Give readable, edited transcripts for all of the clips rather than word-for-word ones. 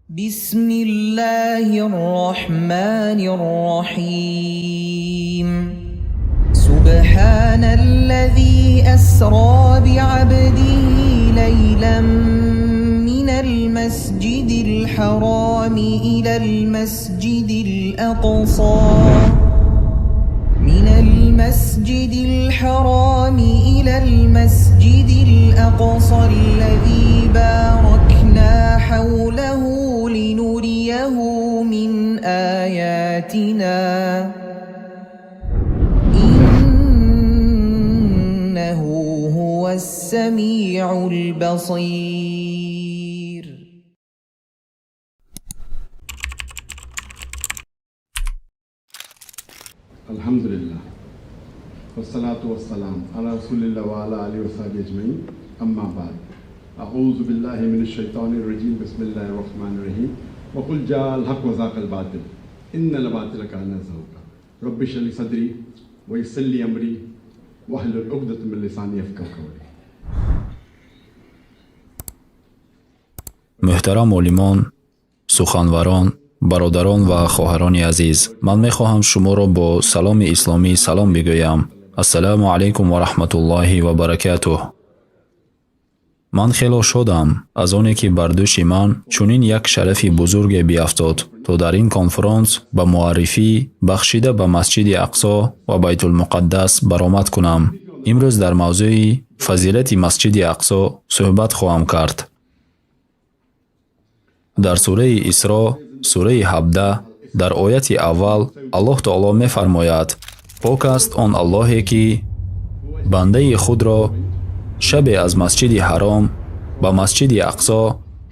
بسم الله الرحمن الرحيم. سبحان الذي أسرى بعبده ليلا من المسجد الحرام إلى المسجد الأقصى من المسجد الحرام إلى المسجد الأقصى الذي باركنا حوله لنريه من آياتنا إنه هو السميع البصير. Alhamdulillah. Wassalatu wassalam ala Rasulillah wa ala alihi wa sahbihi ajma'in. Amma ba'd. A'udhu billahi minash shaitanir rajim. Bismillahir rahmanir rahim. Wa qul ja'al haqq wa zaqal batil. Innal batila kana zahuqa. Rabbi shrah li sadri wa yassir li amri wa hlul 'uqdatam min lisani yafqahu qawli. Муҳтарам олимон, суханварон, бародарон ва хоҳарони азиз, ман мехоҳам шуморо бо саломи исломӣ салом бигӯям. Ассалому алайкум ва раҳматуллоҳи ва баракатуҳ. Ман хело шодам аз оне, ки бар дӯши ман чунин як шарафи бузурге биафтод, то дар ин конфронс ба муаррифӣ бахшида ба Масҷиди Ақсо ва Байтулмуқаддас баромад кунам. Имрӯз дар мавзӯи фазилати Масҷиди Ақсо суҳбат хоҳам кард. Дар сураи Исро, сураи 17, дар ояти аввал Аллоҳ Таоло мефармояд: пок аст он Аллоҳе, ки бандаи худро шабе аз Масҷиди Ҳаром ба Масҷиди Ақсо,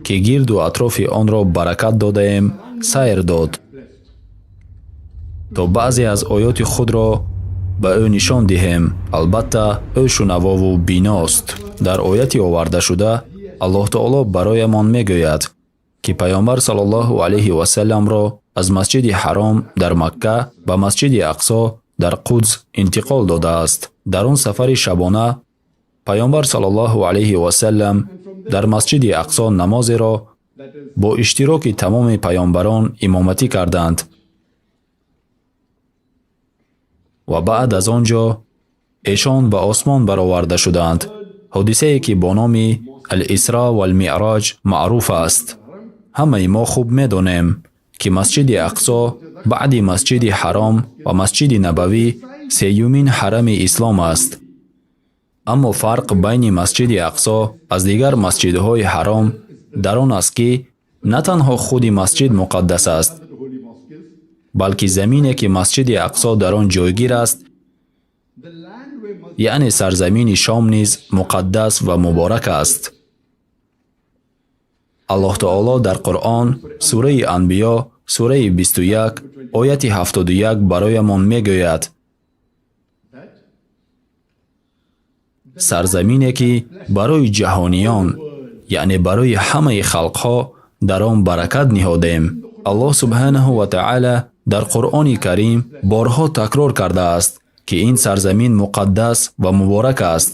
ки гирду атрофи онро баракат додаем, сайр дод, то баъзе аз оёти худро ба ӯ нишон диҳем. Албатта, ӯ шунавову биност. Дар ояти овардашуда Аллоҳ Таоло бароямон мегӯяд, ки Пайғамбар саллаллоҳу алайҳи васалламро аз Масҷиди Ҳаром дар Макка ба Масҷиди Ақсо дар Қудс интиқол додааст. Дар он сафари шабона Пайғамбар саллаллоҳу алайҳи васаллам дар Масҷиди Ақсо намозеро бо иштироки тамоми паёмбарон имоматӣ карданд ва баъд аз он ҷо эшон ба осмон бароварда шуданд, ҳодисае ки бо номи Ал-Исро вал-Миъроҷ маъруф аст. Ҳамаи мо хуб медонем, ки Масҷиди Ақсо баъди Масҷиди Ҳаром ва Масҷиди Набавӣ сеюмин ҳарами ислом аст. Аммо фарқ байни Масҷиди Ақсо аз дигар масҷидҳои ҳаром дар он аст, ки на танҳо худи масҷид муқаддас аст, балки замине, ки Масҷиди Ақсо дар он ҷойгир аст, яъне сарзамини Шом низ муқаддас ва муборак аст. Аллоҳ Таоло дар Қуръон, сураи Анбиё, сураи 21, ояти 71 бароямон мегӯяд: сарзамине, ки барои ҷаҳониён, яъне барои ҳамаи халқҳо дар он баракат ниҳодем. Аллоҳ субҳанаҳу ва таъала дар Қуръони Карим борҳо такрор кардааст, ки ин сарзамин муқаддас ва муборак аст.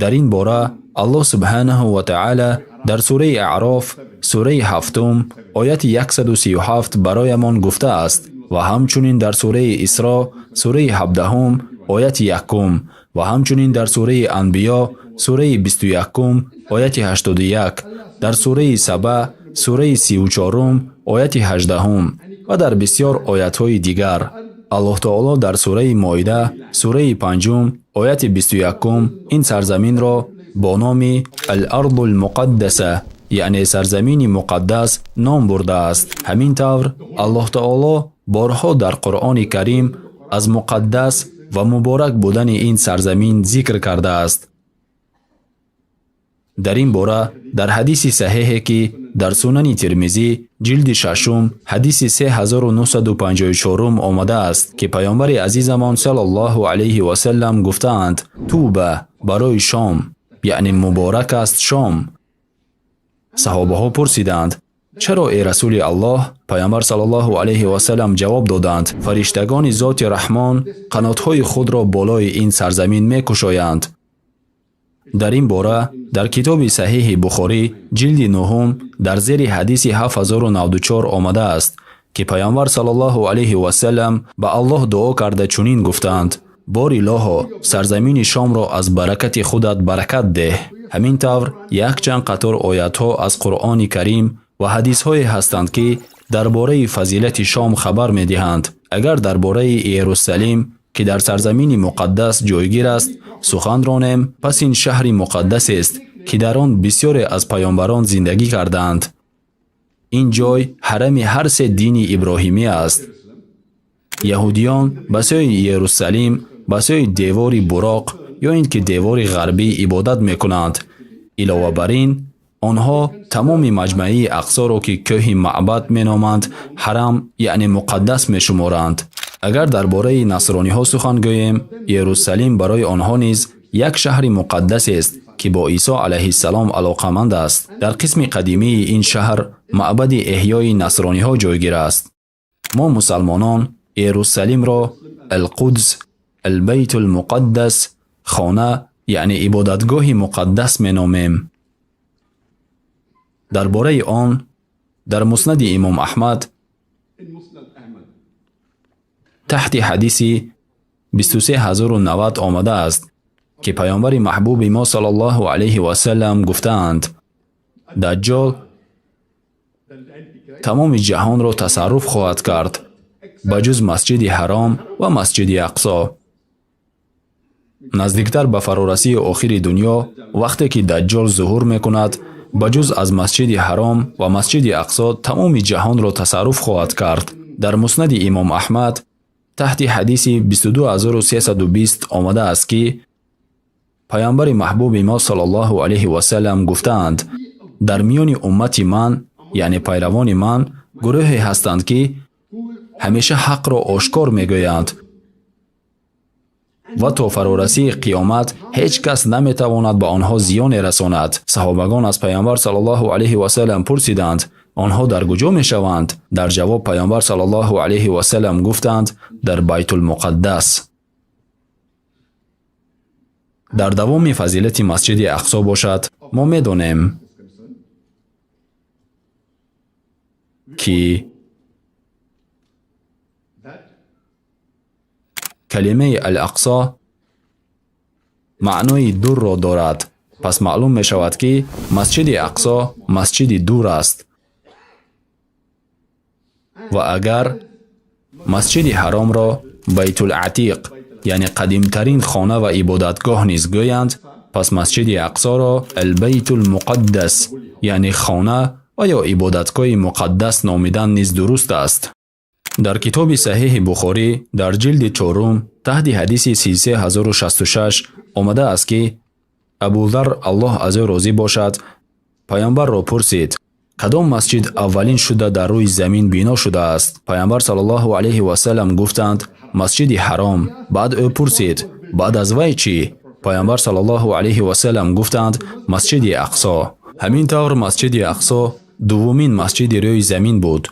Дар ин бора Аллоҳ субҳанаҳу ва таъала дар сураи Аъроф, сураи 7, ояти 137 бароямон гуфтааст ва ҳамчунин дар сураи Исро, сураи 17, ояти 1 ва ҳамчунин дар сураи Анбиё, сураи 21, ояти 81, дар сураи Саба, сураи 34, ояти 18 ва дар бисёр оятҳои дигар. Аллоҳ Таоло дар сураи Моида, сураи 5, ояти 21 ин сарзаминро бо номи Ал-Ардул Муқаддаса, яъне сарзамини муқаддас ном бурдааст. Ҳамин тавр Аллоҳ Таоло борҳо дар Қуръони Карим аз муқаддас ва муборак будани ин сарзамин зикр кардааст. Дар ин бора дар ҳадиси саҳеҳе, ки дар Сунани Тирмизӣ, ҷилди 6, ҳадиси 3954 омадааст, ки Пайғамбари азизамон саллаллоҳу алайҳи васаллам гуфтаанд: туба барои Шом, яъне муборак аст Шом. Саҳобаҳо пурсиданд: чаро, эй Расули Аллоҳ? Пайғамбар саллаллоҳу алайҳи васаллам ҷавоб доданд: фариштагони зоти Раҳмон қанотҳои худро болои ин сарзамин мекушоянд. Дар ин бора дар китоби Саҳиҳи Бухорӣ ҷилди 9 дар зери ҳадиси 7094 омадааст, ки Пайғамбар саллаллоҳу алайҳи васаллам ба Аллоҳ дуо карда чунин гуфтаанд: бор илоҳо, сарзамини Шомро аз баракати худат баракат деҳ. Ҳамин тавр якчанд қатор оятҳо аз Қуръони Карим ва ҳадисҳое ҳастанд, ки дар бораи фазилати Шом хабар медиҳанд. Агар дар бораи Иерусалим, ки дар сарзамини муқаддас ҷойгир аст, сухан ронем, пас ин шаҳри муқаддасест, ки дар он бисёре аз паёмбарон зиндагӣ кардаанд. Ин ҷой ҳарами ҳар се дини иброҳимӣ аст. Яҳудиён ба сӯи Иерусалим, ба сӯи девори Буроқ ё ин ки девори ғарбӣ ибодат мекунанд. Илова бар ин, онҳо тамоми маҷмаи Ақсоро, ки кӯҳи Маъбад меноманд, ҳарам, яъне муқаддас мешуморанд. Агар дар бораи насрониҳо сухан гӯем, Иерусалим барои онҳо низ як шаҳри муқаддасест, ки бо Исо алайҳиссалом алоқаманд аст. Дар қисми қадимии ин шаҳр маъбади эҳёи насрониҳо ҷойгир аст. Мо мусалмонон Иерусалимро Алқудс, Албайтулмуқаддас, хона, яъне ибодатгоҳи муқаддас меномем. Дар бораи он дар Муснади Имом Аҳмад таҳти ҳадиси 23090 омадааст, ки Пайғамбари маҳбуби мо саллаллоҳу алайҳи васаллам гуфтаанд: Даҷҷол тамоми ҷаҳонро тасарруф хоҳад кард, ба ҷуз Масҷиди Ҳаром ва Масҷиди Ақсо. Наздиктар ба фарорасии охири дунё, вақте ки Даҷҷол зуҳур мекунад, ба ҷуз аз Масҷиди Ҳаром ва Масҷиди Ақсо тамоми ҷаҳонро тасарруф хоҳад кард. Дар Муснади Имом Аҳмад таҳти ҳадиси 22320 омадааст, ки Пайғамбари маҳбуби мо саллаллоҳу алайҳи васаллам гуфтаанд: дар миёни уммати ман, яъне пайравони ман, гурӯҳе ҳастанд, ки ҳамеша ҳақро ошкор мегӯянд ва то фарорасии қиёмат ҳеҷ кас наметавонад ба онҳо зиёне расонад. Саҳобагон аз Пайғамбар саллаллоҳу алайҳи васаллам пурсиданд: онҳо дар куҷо мешаванд? Дар ҷавоб Пайғамбар саллаллоҳу алайҳи васаллам гуфтанд: дар Байтулмуқаддас. Дар давоми фазилати Масҷиди Ақсо бошад, мо медонем, ки калимаи Ал-Ақсо маънои дурро дорад. Пас маълум мешавад, ки Масҷиди Ақсо масҷиди дур аст. Ва агар Масҷиди Ҳаромро Байтул-Атиқ, яъне қадимтарин хона ва ибодатгоҳ низ гӯянд, пас Масҷиди Ақсоро Албайтулмуқаддас, яъне хона ва ё ибодатгоҳи муқаддас номидан низ дуруст аст. Дар китоби Саҳиҳи Бухорӣ дар ҷилди 4 таҳти ҳадиси 33066 омадааст, ки Абудар, Аллоҳ аз ӯ розӣ бошад, Пайғамбарро пурсид: кадом масҷид аввалин шуда дар рӯи замин бино шудааст? Пайғамбар саллаллоҳу алайҳи васаллам гуфтанд: Масҷиди Ҳаром. Баъд ӯ пурсид: баъд аз вай чӣ? Пайғамбар саллаллоҳу алайҳи васаллам гуфтанд: Масҷиди Ақсо. Ҳамин тавр Масҷиди Ақсо дуввумин масҷиди рӯи замин буд,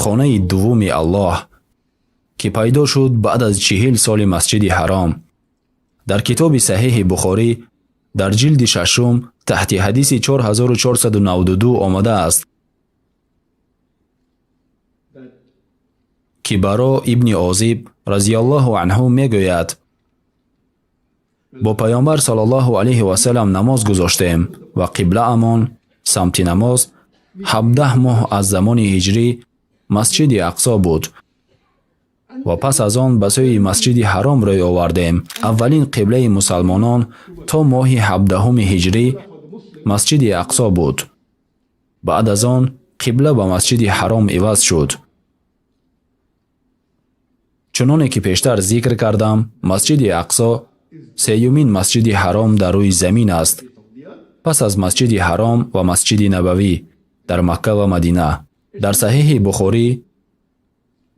хонаи дуввуми Аллоҳ, ки пайдо шуд баъд аз 40 соли Масҷиди Ҳаром. Дар китоби Саҳиҳи Бухорӣ дар ҷилди 6 таҳти ҳадиси 4492 омадааст, ки Баро ибни Озиб разияллоҳу анҳу мегӯяд: бо Пайғамбар саллаллоҳу алайҳи васаллам намоз гузоштем ва қиблаамон самти намоз 17 моҳ аз замони ҳиҷрӣ Масҷиди Ақсо буд ва пас аз он ба сӯи Масҷиди Ҳаром рӯй овардем. Аввалин қиблаи мусалмонон то моҳи 17 ҳиҷрӣ Масҷиди Ақсо буд. Баъд аз он қибла ба Масҷиди Ҳаром иваз шуд. Чуноне ки пештар зикр кардам, Масҷиди Ақсо сеюмин Масҷиди Ҳаром дар рӯи замин аст, пас аз Масҷиди Ҳаром ва Масҷиди Набавӣ дар Макка ва Мадина. Дар Саҳиҳи Бухорӣ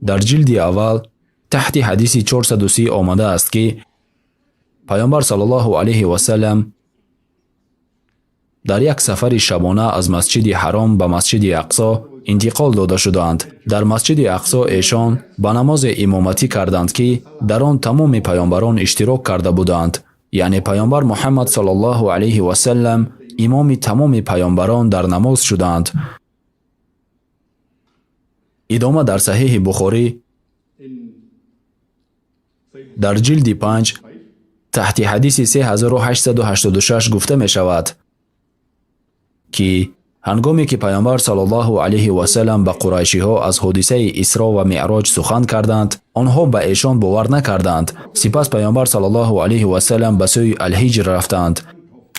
дар ҷилди аввал таҳти ҳадиси 430 омадааст, ки Пайғамбар саллаллоҳу алайҳи васаллам дар як сафари шабона аз Масҷиди Ҳаром ба Масҷиди Ақсо интиқол дода шуданд. Дар Масҷиди Ақсо эшон ба намозе имоматӣ карданд, ки дар он тамоми паёмбарон иштирок карда буданд, Яъне Пайғамбар Муҳаммад саллаллоҳу алайҳи васаллам имоми тамоми пайғамбарон дар намоз шуданд. Идома дар Саҳеҳи Бухорӣ дар ҷилди 5 таҳти ҳадиси 3886 гуфта мешавад, ки ҳангоме ки Пайғамбар саллаллоҳу алайҳи васаллам ба қурайшиҳо аз ҳодисаи Исро ва Меъроҷ сухан карданд, онҳо ба эшон бовар накарданд. Сипас Пайғамбар саллаллоҳу алайҳи васаллам ба сӯи Алҳиҷр рафтанд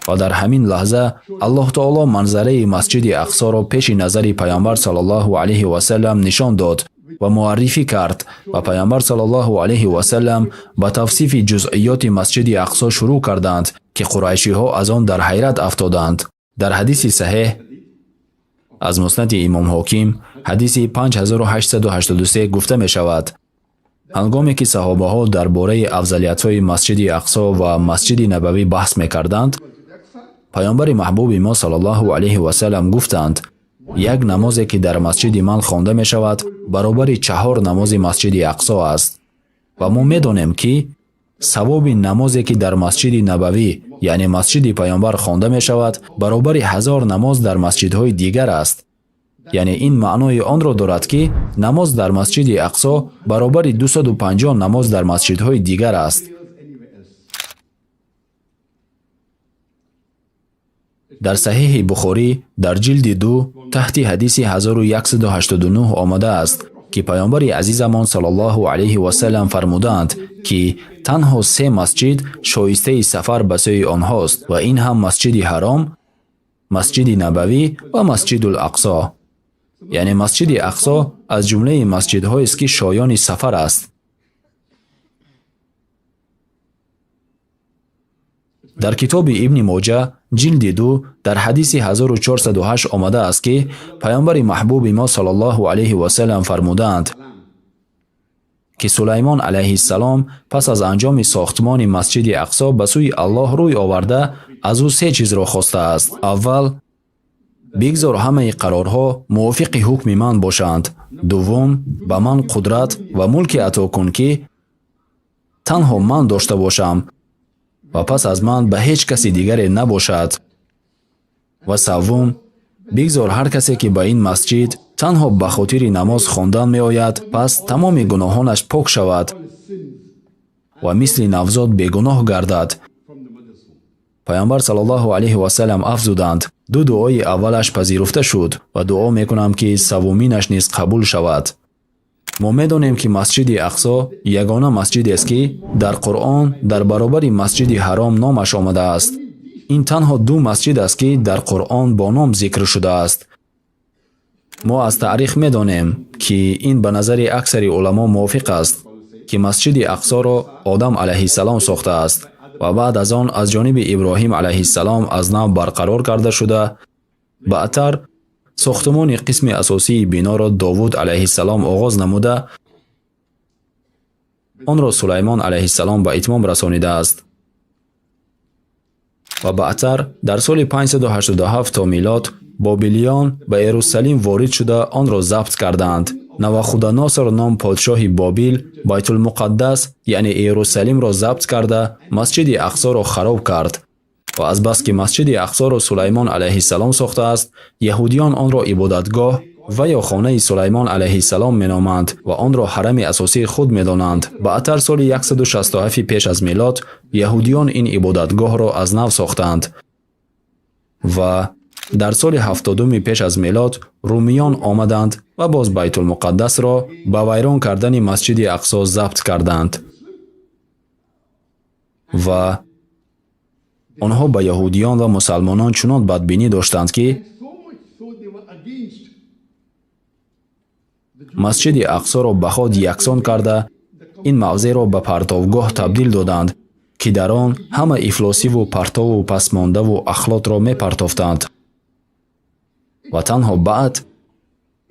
ва дар ҳамин лаҳза Аллоҳ таоло манзараи Масҷиди Ақсоро пеши назари Пайғамбар саллаллоҳу алайҳи васаллам нишон дод ва муаррифӣ кард ва Пайғамбар саллаллоҳу алайҳи васаллам ба тавсифи ҷузъиёти Масҷиди Ақсо шурӯъ карданд, ки қурайшиҳо аз он дар ҳайрат афтоданд. Дар ҳадиси саҳеҳ аз Муснади Имом Ҳоким ҳадиси 5883 гуфта мешавад: ҳангоме ки саҳобаҳо дар бораи афзалиятҳои Масҷиди Ақсо ва Масҷиди Набавӣ баҳс мекарданд, Пайғамбари маҳбуби мо саллаллоҳу алайҳи васаллам гуфтанд: як намозе ки дар масҷиди ман хонда мешавад, баробари 4 намози Масҷиди Ақсо аст. Ва мо медонем, ки савоби намозе ки дар Масҷиди Набавӣ, яъне масҷиди Пайғамбар хонда мешавад, баробари 1000 намоз дар масҷидҳои дигар аст. Яъне ин маънои онро дорад, ки намоз дар Масҷиди Ақсо баробари 250 намоз дар масҷидҳои дигар аст. Дар Саҳеҳи Бухорӣ дар ҷилди 2 таҳти ҳадиси 1189 омадааст, ки Пайғамбари азизамон саллаллоҳу алайҳи васаллам фармудаанд, ки танҳо 3 масҷид шоистаи сафар ба сӯи онҳост ва ин ҳам Масҷиди Ҳаром, Масҷиди Набавӣ ва Масҷидул Ақсо. Яъне Масҷиди Ақсо аз ҷумлаи масҷидҳоест, ки шоёни сафар аст. Дар китоби Ибни Моҷа ҷилди 2 дар ҳадиси 1408 омадааст, ки Пайғамбари маҳбуби мо саллаллоҳу алайҳи васаллам фармудаанд, ки Сулаймон алайҳиссалом пас аз анҷоми сохтмони Масҷиди Ақсо ба сӯи Аллоҳ рӯй оварда аз ӯ 3 чизро хостааст. Аввал, бигзор ҳамаи қарорҳо мувофиқи ҳукми ман бошанд. Дуввум, ба ман қудрат ва мулке ато кун, ки танҳо ман дошта бошам ва пас аз ман ба ҳеҷ каси дигаре набошад. Ва севум, бигзор ҳар касе ки ба ин масҷид танҳо ба хотири намоз хондан меояд, пас тамоми гуноҳонаш пок шавад ва мисли навзод бегуноҳ гардад. Пайғамбар саллаллоҳу алайҳи васаллам афзуданд: 2 дуои аввалаш пазируфта шуд ва дуо мекунам, ки севуминаш низ қабул шавад. Мо медонем, ки Масҷиди Ақсо ягона масҷидест, ки дар Қуръон дар баробари Масҷиди Ҳаром номаш омадааст. Ин танҳо 2 масҷид аст, ки дар Қуръон бо ном зикр шудааст. Мо аз таърих медонем, ки ин ба назари аксари уламо мувофиқ аст, ки Масҷиди Ақсоро Одам алайҳиссалом сохтааст ва баъд аз он аз ҷониби Иброҳим алайҳиссалом аз нав барқарор карда шуда. Баъдтар сохтмони қисми асосии биноро Довуд алайҳиссалом оғоз намуда, онро Сулаймон алайҳиссалом ба итмом расонидааст. Ва баъдтар дар соли 587 то милод бобилиён ба Ерусалим ворид шуда онро забт карданд. Навухаднасор ном подшоҳи Бобил Байтулмуқаддас, яъне Ерусалимро забт карда, Масҷиди Ақсоро хароб кард. Ва азбаски Масҷиди Ақсоро Сулаймон алайҳиссалом сохтааст, яҳудиён онро ибодатгоҳ ва ё хонаи Сулаймон алайҳиссалом меноманд ва онро ҳарами асосии худ медонанд. Баъдтар соли 167 пеш аз милод яҳудиён ин ибодатгоҳро аз нав сохтанд ва дар соли 70 пеш аз милод румиён омаданд ва боз Байтулмуқаддасро ба вайрон кардани Масҷиди Ақсо забт карданд ва онҳо ба яҳудиён ва мусалмонон чунон бадбинӣ доштанд, ки Масҷиди Ақсоро ба худ яксон карда, ин мавзеъро ба партовгоҳ табдил доданд, ки дар он ҳама ифлосиву партову пасмондаву ахлотро мепартофтанд. Ва танҳо баъд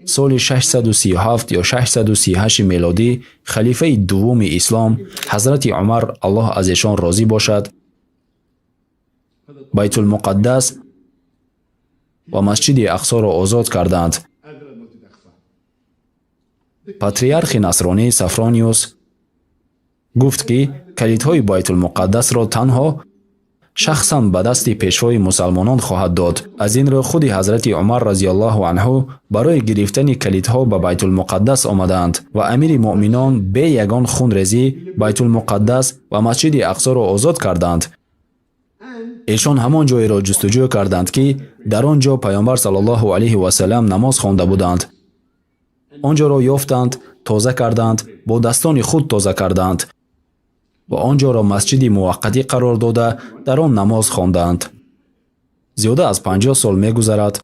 соли 637 ё 638 мелодӣ халифаи дуввуми ислом ҳазрати Умар, Аллоҳ аз эшон розӣ бошад, Байтулмуқаддас ва Масҷиди Ақсоро озод карданд. Патриархи насронӣ Сафрониус гуфт, ки калидҳои Байтулмуқаддасро танҳо шахсан ба дасти пешвои мусалмонон хоҳад дод. Аз ин рӯ худи ҳазрати Умар разияллоҳу анҳу барои гирифтани калидҳо ба Байтулмуқаддас омаданд ва амири муъминон бе ягон хунрезӣ Байтулмуқаддас ва Масҷиди Ақсоро озод карданд. Эшон ҳамон ҷойеро ҷустуҷӯ карданд, ки дар он ҷо Пайғамбар саллаллоҳу алайҳи васаллам намоз хонда буданд. Он ҷоро ёфтанд, тоза карданд, бо дастони худ тоза карданд ва он ҷоро масҷиди муваққатӣ қарор дода, дар он намоз хонданд. Зиёда аз 50 сол мегузарад.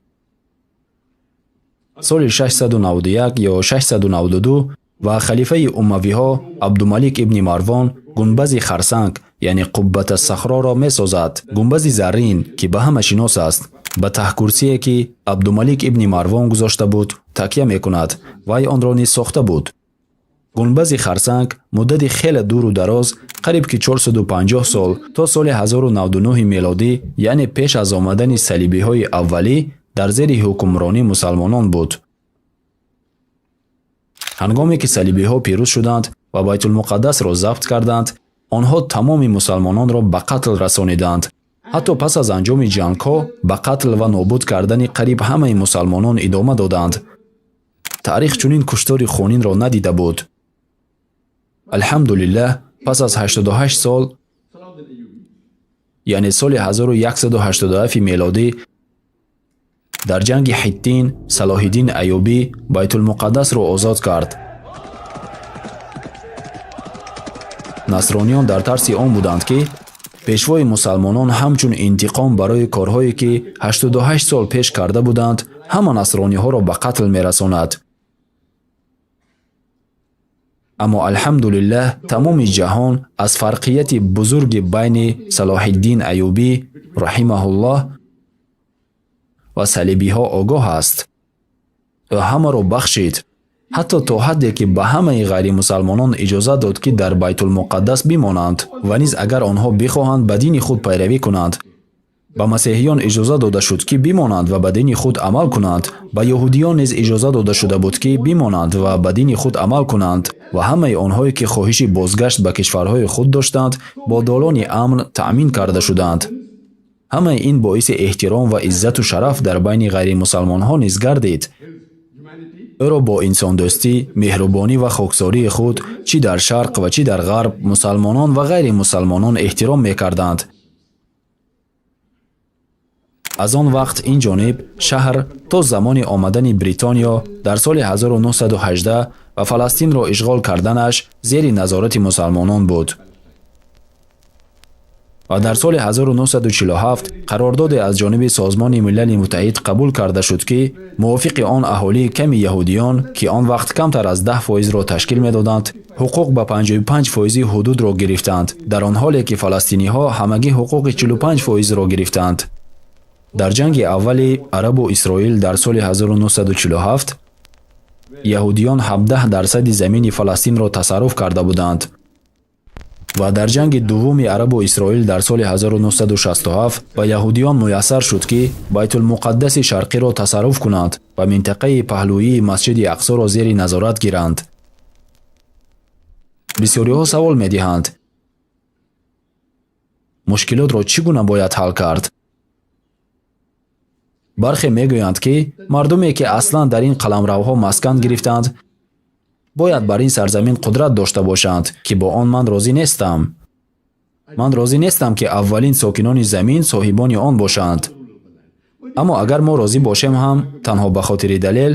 Соли 691 ё 692 ва халифаи умавиҳо Абдумалик ибни Марвон гунбази харсанг, яъне Қуббата Сахроро месозад. Гунбази заррин, ки ба ҳама шинос аст, ба таҳкурсие, ки Абдумалик ибни Марвон гузошта буд, такя мекунад. Вай онро низ сохта буд. Гунбази харсанг муддати хеле дуру дароз, қариб ки 450 сол, то соли 1099 мелодӣ, яъне пеш аз омадани салибиҳои аввалӣ, дар зери ҳукмронии мусалмонон буд. Ҳангоме ки салибиҳо пирӯз шуданд ва Байтулмуқаддасро забт карданд, онҳо тамоми мусалмононро ба қатл расониданд. Ҳатто пас аз анҷоми ҷангҳо ба қатл ва нобуд кардани қариб ҳамаи мусалмонон идома доданд. Таърих чунин куштори хунинро надида буд. Алҳамдулиллаҳ, пас аз 88 сол, яъне соли 1187 мелодӣ, дар ҷанги Ҳиттин Салоҳиддин Аюбӣ Байтулмуқаддасро озод кард. Насрониён дар тарси он буданд, ки пешвои мусалмонон ҳамчун интиқом барои корҳое, ки 88 сол пеш карда буданд, ҳама насрониҳоро ба қатл мерасонад. Аммо алҳамдулиллаҳ, тамоми ҷаҳон аз фарқияти бузурги байни Салоҳиддин Аюбӣ раҳимаҳуллоҳ ва салибиҳо огоҳ аст. Ӯ ҳамаро бахшид, ҳатто то ҳадде ки ба ҳамаи ғайримусалмонон иҷозат дод, ки дар Байтулмуқаддас бимонанд ва низ агар онҳо бихоҳанд ба дини худ пайравӣ кунанд. Ба масеҳиён иҷоза дода шуд, ки бимонанд ва ба дини худ амал кунанд. Ба яҳудиён низ иҷоза дода шуда буд, ки бимонанд ва ба дини худ амал кунанд ва ҳамаи онҳое, ки хоҳиши бозгашт ба кишварҳои худ доштанд, бо долони амн таъмин карда шуданд. Ҳамаи ин боиси эҳтиром ва иззату шараф дар байни ғайримусалмонҳо низ гардид. Ӯро бо инсондӯстӣ, меҳрубонӣ ва хоксории худ чӣ дар шарқ ва чӣ дар ғарб мусалмонон ва ғайримусалмонон эҳтиром мекарданд. Аз он вақт ин ҷониб шаҳр то замони омадани Бритониё дар соли 1918 ва Фаластинро ишғол карданаш зери назорати мусалмонон буд. Ва дар соли 1947 қарордоде аз ҷониби Созмони Милали Муттаҳид қабул карда шуд, ки мувофиқи он аҳолии ками яҳудиён, ки он вақт камтар аз 10% ташкил медоданд, ҳуқуқ ба 55% ҳудудро гирифтанд, дар он ҳоле ки фаластиниҳо ҳамагӣ ҳуқуқи 45%-ро гирифтанд. Дар ҷанги аввали Арабу Исроил дар соли 1947 яҳудиён 17% замини Фаластинро тасарруф карда буданд ва дар ҷанги дуввуми Арабу Исроил дар соли 1967 ба яҳудиён муяссар шуд, ки Байтулмуқаддаси шарқиро тасарруф кунанд ва минтақаи паҳлӯии Масҷиди Ақсоро зери назорат гиранд. Бисёриҳо савол медиҳанд: мушкилотро чӣ гуна бояд ҳал кард? Бархе мегӯянд, ки мардуме, ки аслан дар ин қаламравҳо маскан гирифтанд, бояд бар ин сарзамин қудрат дошта бошанд, ки бо он ман розӣ нестам. Ман розӣ нестам, ки аввалин сокинони замин соҳибони он бошанд. Аммо агар мо розӣ бошем ҳам танҳо ба хотири далел,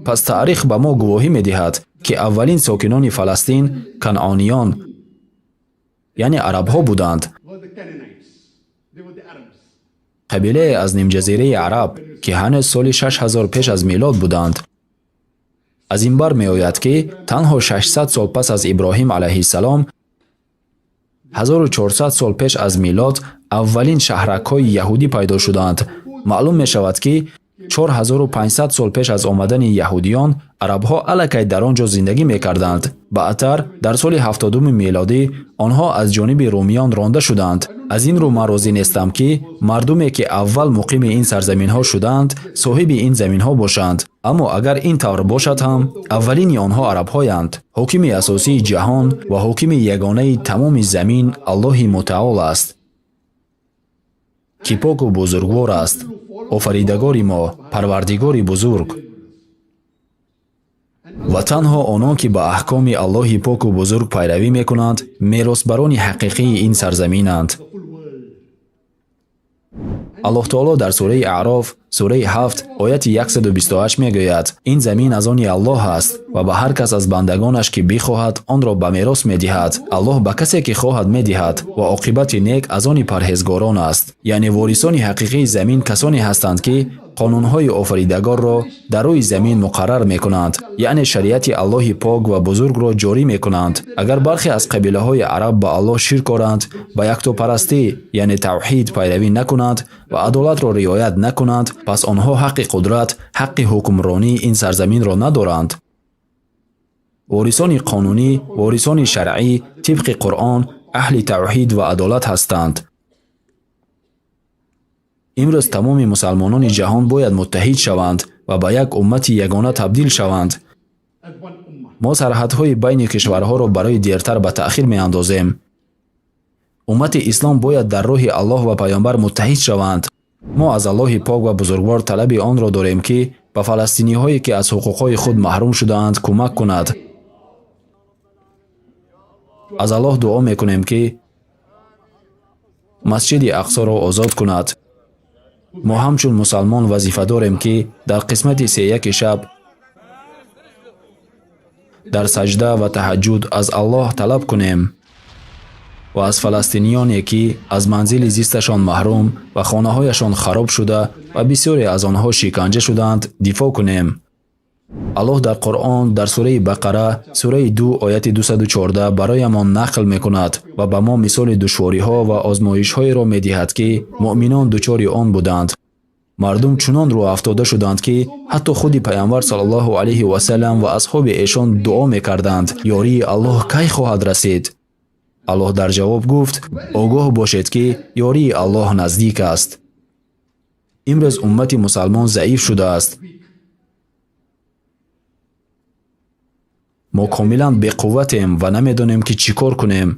пас таърих ба мо гувоҳӣ медиҳад, ки аввалин сокинони Фаластин канъониён, яъне арабҳо буданд. Қабилае аз нимҷазираи Араб, ки ҳанӯз соли 6000 пеш аз милод буданд. Аз ин бар меояд, ки танҳо 600 сол пас аз Иброҳим алайҳиссалом, 1400 сол пеш аз милод аввалин шаҳракҳои яҳудӣ пайдо шуданд. Маълум мешавад, ки 4500 сол пеш аз омадани яҳудиён арабҳо аллакай дар он ҷо зиндагӣ мекарданд. Баъдтар дар соли 70 мелодӣ онҳо аз ҷониби румиён ронда шуданд. Аз ин рӯ ман розӣ нестам, ки мардуме, ки аввал муқими ин сарзаминҳо шудаанд, соҳиби ин заминҳо бошанд. Аммо агар ин тавр бошад ҳам, аввалини онҳо арабҳоянд. Ҳокими асосии ҷаҳон ва ҳокими ягонаи тамоми замин Аллоҳи мутаол аст. ки поку бузургвор аст, офаридагори мо, парвардигори бузург. Ва танҳо онон, ки ба аҳкоми Аллоҳи поку бузург пайравӣ мекунанд, меросбарони ҳақиқии ин сарзаминанд. Аллоҳ таоло дар сураи Аъроф, сураи 7, ояти 128 мегӯяд: ин замин аз они Аллоҳ аст ва ба ҳар кас аз бандагонаш, ки бихоҳад, онро ба мерос медиҳад. Аллоҳ ба касе, ки хоҳад, медиҳад ва оқибати нек аз они парҳезгорон аст. Яъне ворисони ҳақиқии замин касоне ҳастанд, ки қонунҳои офаридагорро дар рӯи замин муқаррар мекунанд, яъне шариати Аллоҳи пок ва бузургро ҷорӣ мекунанд. Агар бархе аз қабилаҳои араб ба Аллоҳ ширк оранд, ба яктопарастӣ, яъне тавҳид пайравӣ накунанд ва адолатро риоят накунанд, пас онҳо ҳаққи қудрат, ҳаққи ҳукмронии ин сарзаминро надоранд. Ворисони қонунӣ, ворисони шаръӣ тибқи Қуръон аҳли тавҳид ва адолат ҳастанд. Имрӯз тамоми мусалмонони ҷаҳон бояд муттаҳид шаванд ва ба як уммати ягона табдил шаванд. Мо сарҳадҳои байни кишварҳоро барои дертар ба таъхир меандозем. Уммати ислом бояд дар роҳи Аллоҳ ва Пайғамбар муттаҳид шаванд. Мо аз Аллоҳи пок ва бузургвор талаби онро дорем, ки ба фаластиниҳое, ки аз ҳуқуқҳои худ маҳрум шудаанд, кӯмак кунад. Аз Аллоҳ дуо мекунем, ки Масҷиди Ақсоро озод кунад. Мо ҳамчун мусалмон вазифа дорем, ки дар қисмати сеяки шаб дар саҷда ва таҳаҷҷуд аз Аллоҳ талаб кунем ва аз фаластиниёне, ки аз манзили зисташон маҳрум ва хонаҳояшон хароб шуда ва бисёре аз онҳо шиканҷа шудаанд, дифоъ кунем. Аллоҳ дар Қуръон дар сураи Бақара, сураи 2, ояти 214 бароямон нақл мекунад ва ба мо мисоли душвориҳо ва озмоишҳоеро медиҳад, ки муъминон дучори он буданд. Мардум чунон рӯафтода шуданд, ки ҳатто худи Пайғамбар саллаллоҳу алайҳи васаллам ва асҳоби эшон дуо мекарданд: ёрии Аллоҳ кай хоҳад расид? Аллоҳ дар ҷавоб гуфт: огоҳ бошед, ки ёрии Аллоҳ наздик аст. Имрӯз уммати мусалмон заиф шудааст. Мо комилан беқувватем ва намедонем, ки чӣ кор кунем.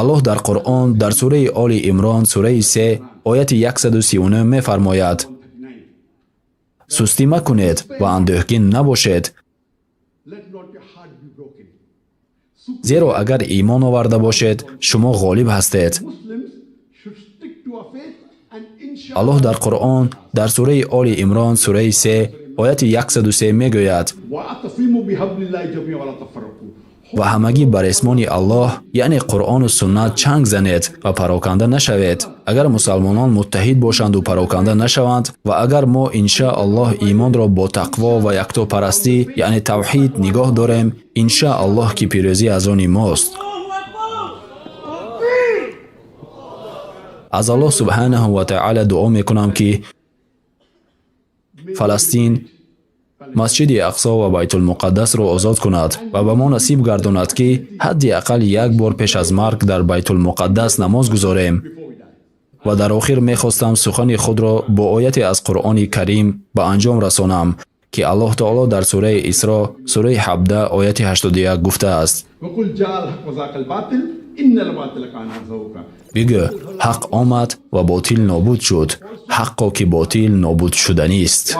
Аллоҳ дар Қуръон дар сураи Оли Имрон, сураи 3, ояти 139 мефармояд: сустӣ макунед ва андӯҳгин набошед, зеро агар имон оварда бошед, шумо ғолиб ҳастед. Аллоҳ дар Қуръон дар сураи Оли Имрон, сураи 3, ояти 103 мегӯяд: ва ҳамагӣ бар эсмони Аллоҳ, яъне Қуръону суннат чанг занед ва пароканда нашавед. Агар мусалмонон муттаҳид бошанду пароканда нашаванд ва агар мо иншааллоҳ имонро бо тақво ва яктопарастӣ, яъне тавҳид нигоҳ дорем, иншааллоҳ ки пирӯзӣ аз они мост. Аз Аллоҳ субҳанаҳу ва таъала дуо мекунам, ки Фаластин, Масҷиди Ақсо ва Байтулмуқаддасро озод кунад ва ба мо насиб гардонад, ки ҳадди ақал як бор пеш аз марг дар Байтулмуқаддас намоз гузорем. Ва дар охир мехостам сухани худро бо ояте аз Қуръони Карим ба анҷом расонам, ки Аллоҳ таоло дар сураи Исро, сураи 17, ояти 81 гуфтааст: бигӯ, ҳақ омад ва ботил нобуд шуд, ҳаққо ки ботил нобуд шуданист.